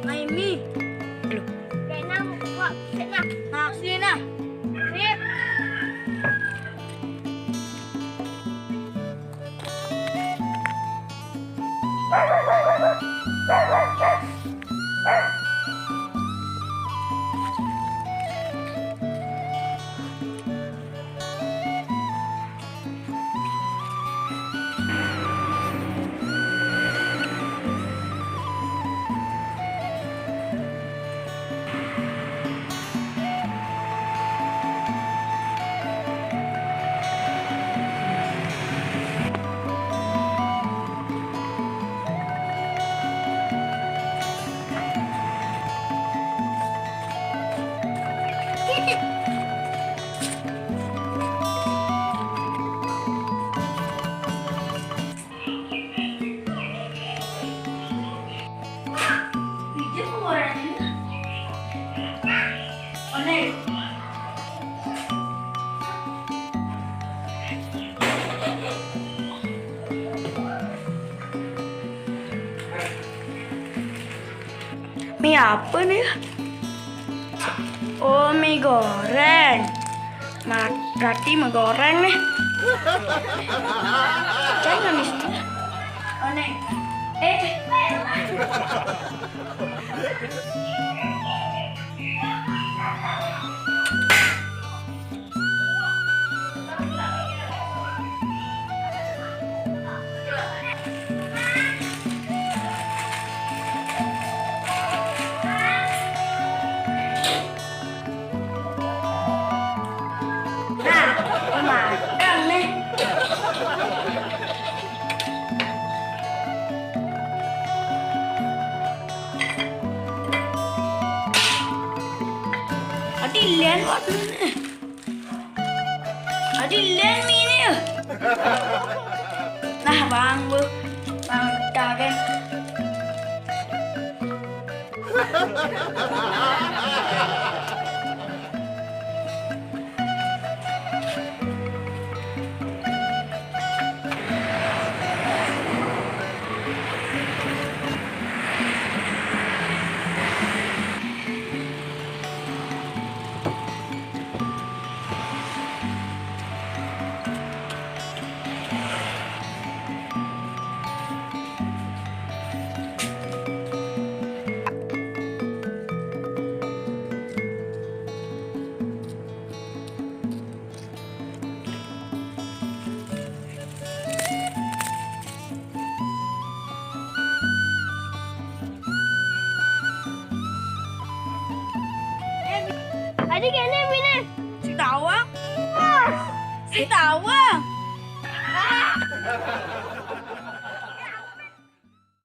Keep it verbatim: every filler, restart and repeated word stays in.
Aimi. Aduh. Kena buka sini. Nah, sini nah. Sip. Mie apa nih? Oh, mie goreng. Ma-, berarti mie goreng nih. Jangan di sini. Oh, nih. Eh. Nah, mateng nih. Adi lian wat nih. Adi lian mie nih. Nah, Bang, Bu. Bang, kaget. Adi, kene mie nih. Si tawang. Si tawang.